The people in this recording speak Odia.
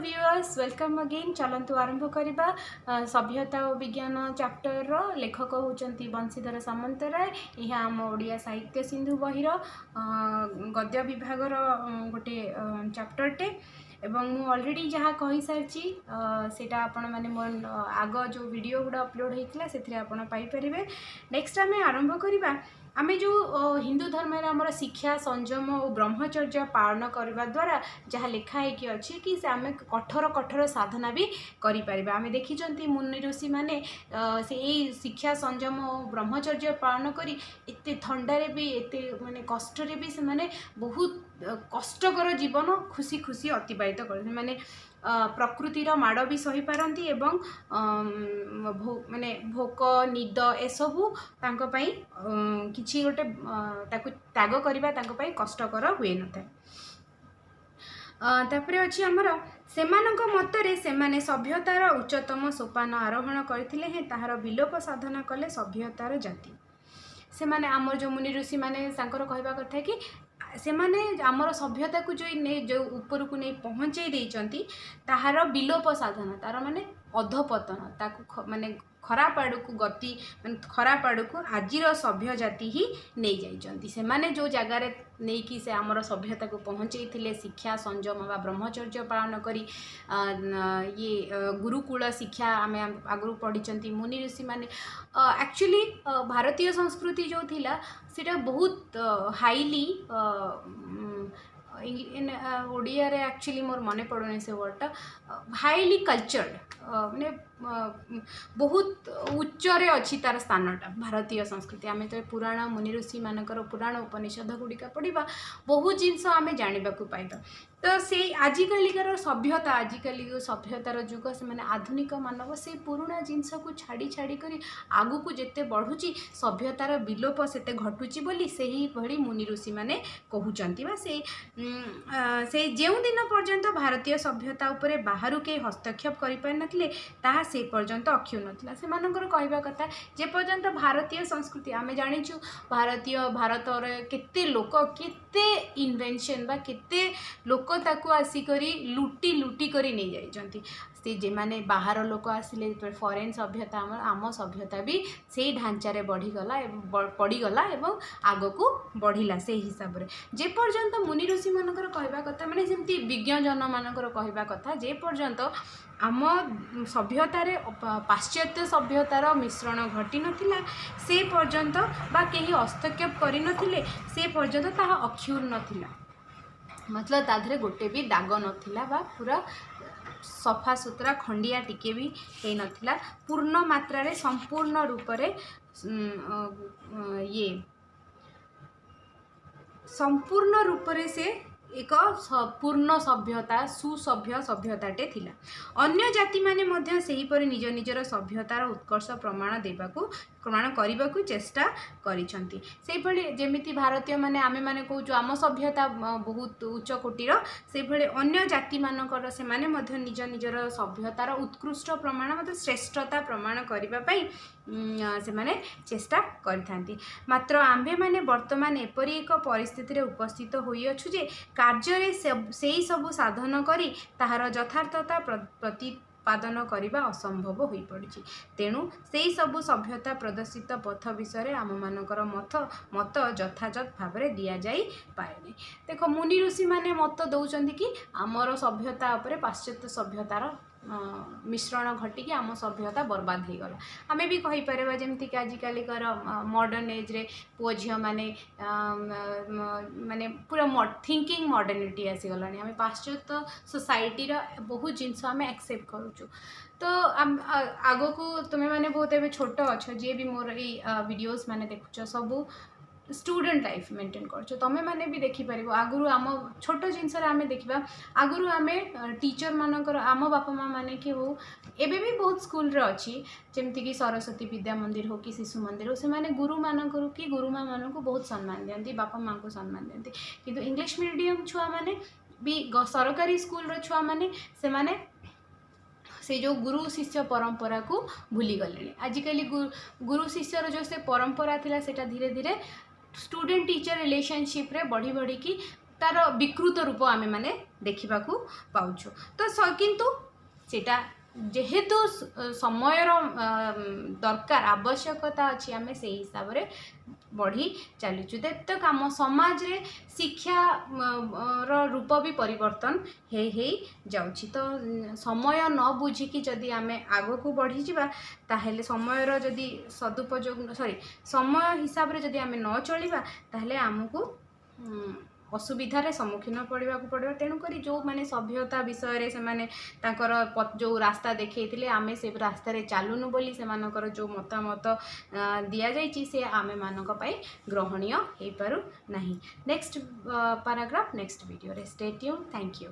Viewers, welcome again. ଚାଲନ୍ତୁ ଆରମ୍ଭ କରିବା ସଭ୍ୟତା ଓ ବିଜ୍ଞାନ ଚାପ୍ଟରର ଲେଖକ ହେଉଛନ୍ତି ବଂଶୀଧର ସାମନ୍ତରାୟ। ଏହା ଆମ ଓଡ଼ିଆ ସାହିତ୍ୟ ସିନ୍ଧୁ ବହିର ଗଦ୍ୟ ବିଭାଗର ଗୋଟେ ଚାପ୍ଟରଟେ ଏବଂ ମୁଁ ଅଲରେଡ଼ି ଯାହା କହିସାରିଛି, ସେଇଟା ଆପଣମାନେ ମୋ ଆଗ ଯେଉଁ ଭିଡ଼ିଓ ଗୁଡ଼ା ଅପଲୋଡ଼ ହେଇଥିଲା, ସେଥିରେ ଆପଣ ପାଇପାରିବେ। ନେକ୍ସଟ ଆମେ ଆରମ୍ଭ କରିବା। ଆମେ ଯେଉଁ ହିନ୍ଦୁ ଧର୍ମରେ ଆମର ଶିକ୍ଷା, ସଂଯମ ଓ ବ୍ରହ୍ମଚର୍ଯ୍ୟ ପାଳନ କରିବା ଦ୍ୱାରା ଯାହା ଲେଖା ହେଇକି ଅଛି କି ସେ ଆମେ କଠୋର କଠୋର ସାଧନା ବି କରିପାରିବା। ଆମେ ଦେଖିଛନ୍ତି ମୁନି ଋଷିମାନେ ସେ ଏଇ ଶିକ୍ଷା, ସଂଯମ ଓ ବ୍ରହ୍ମଚର୍ଯ୍ୟ ପାଳନ କରି ଏତେ ଥଣ୍ଡାରେ ବି, ଏତେ ମାନେ କଷ୍ଟରେ ବି ସେମାନେ ବହୁତ କଷ୍ଟକର ଜୀବନ ଖୁସି ଖୁସି ଅତିବାହିତ କରନ୍ତି। ମାନେ ପ୍ରକୃତିର ମାଡ଼ ବି ସହିପାରନ୍ତି ଏବଂ ମାନେ ଭୋକ, ନିଦ ଏସବୁ ତାଙ୍କ ପାଇଁ କିଛି ଗୋଟେ ତାକୁ ତ୍ୟାଗ କରିବା ତାଙ୍କ ପାଇଁ କଷ୍ଟକର ହୋଇନଥାଏ। ତାପରେ ଅଛି ଆମର, ସେମାନଙ୍କ ମତରେ ସେମାନେ ସଭ୍ୟତାର ଉଚ୍ଚତମ ସୋପାନ ଆରୋହଣ କରିଥିଲେ ହେଁ ତାହାର ବିଲୋପ ସାଧନ କଲେ ସଭ୍ୟତାର ଜାତି। ସେମାନେ ଆମର ଯେଉଁ ମୁନି ଋଷିମାନେ, ତାଙ୍କର କହିବା କଥା କି ସେମାନେ ଆମର ସଭ୍ୟତାକୁ ଯେଉଁ ନେଇ ଯେଉଁ ଉପରକୁ ନେଇ ପହଞ୍ଚେଇ ଦେଇଛନ୍ତି, ତାହାର ବିଲୋପ ସାଧନ, ତାର ମାନେ ଅଧପତନ, ତାକୁ ମାନେ ଖରାପ ଆଡ଼କୁ ଗତି, ମାନେ ଖରାପ ଆଡ଼କୁ ଆଜିର ସଭ୍ୟ ଜାତି ହିଁ ନେଇଯାଇଛନ୍ତି। ସେମାନେ ଯେଉଁ ଜାଗାରେ ନେଇକି ସେ ଆମର ସଭ୍ୟତାକୁ ପହଞ୍ଚେଇଥିଲେ, ଶିକ୍ଷା, ସଂଯମ ବା ବ୍ରହ୍ମଚର୍ଯ୍ୟ ପାଳନ କରି, ଇଏ ଗୁରୁକୁଳ ଶିକ୍ଷା ଆମେ ଆଗରୁ ପଢ଼ିଛନ୍ତି। ମୁନି ଋଷିମାନେ ଆକ୍ଚୁଆଲି ଭାରତୀୟ ସଂସ୍କୃତି ଯେଉଁ ଥିଲା, ସେଇଟା ବହୁତ ହାଇଲି, ଓଡ଼ିଆରେ ଆକ୍ଚୁଆଲି ମୋର ମନେ ପଡ଼ୁନି ସେ ୱାର୍ଡ଼ଟା, ହାଇଲି କଲଚର୍ଡ଼, ମାନେ ବହୁତ ଉଚ୍ଚରେ ଅଛି ତାର ସ୍ଥାନଟା ଭାରତୀୟ ସଂସ୍କୃତି। ଆମେ ତ ପୁରାଣ, ମୁନି ଋଷିମାନଙ୍କର ପୁରାଣ, ଉପନିଷଦ ଗୁଡ଼ିକ ପଢ଼ିବା, ବହୁତ ଜିନିଷ ଆମେ ଜାଣିବାକୁ ପାଇବା। ତ ସେଇ ଆଜିକାଲିକାର ସଭ୍ୟତା, ଆଜିକାଲି ଯେଉଁ ସଭ୍ୟତାର ଯୁଗ, ସେମାନେ ଆଧୁନିକ ମାନବ ସେଇ ପୁରୁଣା ଜିନିଷକୁ ଛାଡ଼ି ଛାଡ଼ି କରି ଆଗକୁ ଯେତେ ବଢ଼ୁଛି, ସଭ୍ୟତାର ବିଲୋପ ସେତେ ଘଟୁଛି ବୋଲି ସେହିଭଳି ମୁନି ଋଷିମାନେ କହୁଛନ୍ତି। ବା ସେଇ ଯେଉଁଦିନ ପର୍ଯ୍ୟନ୍ତ ଭାରତୀୟ ସଭ୍ୟତା ଉପରେ ବାହାରୁ କେହି ହସ୍ତକ୍ଷେପ କରିପାରିନଥିଲେ, ତାହା ସେ ପର୍ଯ୍ୟନ୍ତ ଅକ୍ଷୁଣ୍ଣ ଥିଲା। ସେମାନଙ୍କର କହିବା କଥା, ଯେପର୍ଯ୍ୟନ୍ତ ଭାରତୀୟ ସଂସ୍କୃତି, ଆମେ ଜାଣିଛୁ ଭାରତରେ କେତେ ଲୋକ, କେତେ ଇନଭେନସନ୍ ବା କେତେ ଲୋକ ତାକୁ ଆସିକରି ଲୁଟି ଲୁଟି କରି ନେଇଯାଇଛନ୍ତି। ସେ ଯେମାନେ ବାହାର ଲୋକ ଆସିଲେ, ଯେତେବେଳେ ଫରେନ୍ ସଭ୍ୟତା ଆମ ସଭ୍ୟତା ବି ସେଇ ଢାଞ୍ଚାରେ ବଢ଼ିଗଲା ଏବଂ ପଡ଼ିଗଲା ଏବଂ ଆଗକୁ ବଢ଼ିଲା ସେଇ ହିସାବରେ। ଯେପର୍ଯ୍ୟନ୍ତ ମୁନି ଋଷିମାନଙ୍କର କହିବା କଥା, ମାନେ ଯେମିତି ବିଜ୍ଞଜନମାନଙ୍କର କହିବା କଥା, ଯେପର୍ଯ୍ୟନ୍ତ ଆମ ସଭ୍ୟତାରେ ପାଶ୍ଚାତ୍ୟ ସଭ୍ୟତାର ମିଶ୍ରଣ ଘଟିନଥିଲା, ସେ ପର୍ଯ୍ୟନ୍ତ ବା କେହି ହସ୍ତକ୍ଷେପ କରିନଥିଲେ, ସେ ପର୍ଯ୍ୟନ୍ତ ତାହା ଅକ୍ଷୁଣ୍ଣ ଥିଲା। ମତଲବ ତା ଦେହରେ ଗୋଟେ ବି ଦାଗ ନଥିଲା ବା ପୁରା ସଫା ସୁତୁରା, ଖଣ୍ଡିଆ ଟିକେ ବି ହେଇନଥିଲା। ପୂର୍ଣ୍ଣ ମାତ୍ରାରେ, ସମ୍ପୂର୍ଣ୍ଣ ରୂପରେ ଇଏ ସମ୍ପୂର୍ଣ୍ଣ ରୂପରେ ସେ ଏକ ପୂର୍ଣ୍ଣ ସଭ୍ୟତା, ସୁସଭ୍ୟ ସଭ୍ୟତାଟେ ଥିଲା। ଅନ୍ୟ ଜାତିମାନେ ମଧ୍ୟ ସେହିପରି ନିଜ ନିଜର ସଭ୍ୟତାର ଉତ୍କର୍ଷ ପ୍ରମାଣ ଦେବାକୁ, ପ୍ରମାଣ କରିବାକୁ ଚେଷ୍ଟା କରିଛନ୍ତି। ସେଇଭଳି ଯେମିତି ଭାରତୀୟମାନେ, ଆମେମାନେ କହୁଛୁ ଆମ ସଭ୍ୟତା ବହୁତ ଉଚ୍ଚ କୋଟିର, ସେଇଭଳି ଅନ୍ୟ ଜାତିମାନଙ୍କର ସେମାନେ ମଧ୍ୟ ନିଜ ନିଜର ସଭ୍ୟତାର ଉତ୍କୃଷ୍ଟ ପ୍ରମାଣ ମଧ୍ୟ ଶ୍ରେଷ୍ଠତା ପ୍ରମାଣ କରିବା ପାଇଁ ସେମାନେ ଚେଷ୍ଟା କରିଥାନ୍ତି। ମାତ୍ର ଆମ୍ଭେମାନେ ବର୍ତ୍ତମାନ ଏପରି ଏକ ପରିସ୍ଥିତିରେ ଉପସ୍ଥିତ ହୋଇଅଛୁ ଯେ କାର୍ଯ୍ୟରେ ସେଇ ସବୁ ସାଧନ କରି ତାହାର ଯଥାର୍ଥତା ପ୍ରତିପାଦନ କରିବା ଅସମ୍ଭବ ହୋଇପଡ଼ିଛି। ତେଣୁ ସେଇ ସବୁ ସଭ୍ୟତା ପ୍ରଦର୍ଶିତ ପଥ ବିଷୟରେ ଆମମାନଙ୍କର ମତ ଯଥାଯଥ ଭାବରେ ଦିଆଯାଇ ପାରେନି। ଦେଖ, ମୁନି ଋଷିମାନେ ମତ ଦେଉଛନ୍ତି କି ଆମର ସଭ୍ୟତା ଉପରେ ପାଶ୍ଚାତ୍ୟ ସଭ୍ୟତାର ମିଶ୍ରଣ ଘଟିକି ଆମ ସଭ୍ୟତା ବର୍ବାଦ ହେଇଗଲା। ଆମେ ବି କହିପାରିବା, ଯେମିତିକି ଆଜିକାଲିକାର ମଡ଼ର୍ଣ୍ଣ ଏଜ୍ରେ ପୁଅ ଝିଅମାନେ ମାନେ ପୁରା ଥିଙ୍କିଂ ମଡ଼ର୍ଣ୍ଣିଟି ଆସିଗଲାଣି। ଆମେ ପାଶ୍ଚାତ୍ୟ ସୋସାଇଟିର ବହୁତ ଜିନିଷ ଆମେ ଆକ୍ସେପ୍ଟ କରୁଛୁ। ତ ଆଗକୁ ତୁମେମାନେ ବହୁତ ଏବେ ଛୋଟ ଅଛ, ଯିଏ ବି ମୋର ଏଇ ଭିଡ଼ିଓସ୍ ମାନେ ଦେଖୁଛ, ସବୁ ଷ୍ଟୁଡେଣ୍ଟ ଲାଇଫ୍ ମେଣ୍ଟେନ୍ କରୁଛ, ତୁମେମାନେ ବି ଦେଖିପାରିବ। ଆଗରୁ ଆମ ଛୋଟ ଜିନିଷରେ ଆମେ ଦେଖିବା, ଆଗରୁ ଆମେ ଟିଚର୍ମାନଙ୍କର, ଆମ ବାପା ମା ମାନେ କି ହଉ, ଏବେ ବି ବହୁତ ସ୍କୁଲରେ ଅଛି, ଯେମିତିକି ସରସ୍ୱତୀ ବିଦ୍ୟା ମନ୍ଦିର ହଉ କି ଶିଶୁ ମନ୍ଦିର ହଉ, ସେମାନେ ଗୁରୁମାନଙ୍କର କି ଗୁରୁମା ମାନଙ୍କୁ ବହୁତ ସମ୍ମାନ ଦିଅନ୍ତି, ବାପା ମାଆଙ୍କୁ ସମ୍ମାନ ଦିଅନ୍ତି। କିନ୍ତୁ ଇଂଲିଶ ମିଡ଼ିୟମ୍ ଛୁଆମାନେ ବି, ସରକାରୀ ସ୍କୁଲର ଛୁଆମାନେ, ସେମାନେ ସେ ଯେଉଁ ଗୁରୁ ଶିଷ୍ୟ ପରମ୍ପରାକୁ ଭୁଲିଗଲେଣି। ଆଜିକାଲି ଗୁରୁ ଶିଷ୍ୟର ଯେଉଁ ସେ ପରମ୍ପରା ଥିଲା, ସେଇଟା ଧୀରେ ଧୀରେ ଷ୍ଟୁଡେଣ୍ଟ ଟିଚର ରିଲେସନସିପ୍ରେ ବଢ଼ି ବଢ଼ିକି ତାର ବିକୃତ ରୂପ ଆମେମାନେ ଦେଖିବାକୁ ପାଉଛୁ। ତ କିନ୍ତୁ ସେଇଟା ଯେହେତୁ ସମୟର ଦରକାର, ଆବଶ୍ୟକତା ଅଛି, ଆମେ ସେଇ ହିସାବରେ ବଢ଼ି ଚାଲିଛୁ। ତ ଆମ ସମାଜରେ ଶିକ୍ଷା ର ରୂପ ବି ପରିବର୍ତ୍ତନ ହେଇ ହେଇ ଯାଉଛି। ତ ସମୟ ନ ବୁଝିକି ଯଦି ଆମେ ଆଗକୁ ବଢ଼ିଯିବା, ତାହେଲେ ସମୟର ଯଦି ସଦୁପଯୋଗ, ସରି, ସମୟ ହିସାବରେ ଯଦି ଆମେ ନ ଚଳିବା, ତାହେଲେ ଆମକୁ ଅସୁବିଧାରେ ସମ୍ମୁଖୀନ ପଡ଼ିବାକୁ ପଡ଼ିବ। ତେଣୁକରି ଯେଉଁମାନେ ସଭ୍ୟତା ବିଷୟରେ ସେମାନେ ତାଙ୍କର ଯେଉଁ ରାସ୍ତା ଦେଖେଇଥିଲେ, ଆମେ ସେ ରାସ୍ତାରେ ଚାଲୁନୁ ବୋଲି ସେମାନଙ୍କର ଯେଉଁ ମତାମତ ଦିଆଯାଇଛି, ସେ ଆମେମାନଙ୍କ ପାଇଁ ଗ୍ରହଣୀୟ ହେଇପାରୁ ନାହିଁ। ନେକ୍ସଟ ପାରାଗ୍ରାଫ ନେକ୍ସଟ ଭିଡ଼ିଓରେ। Stay tune. Thank you.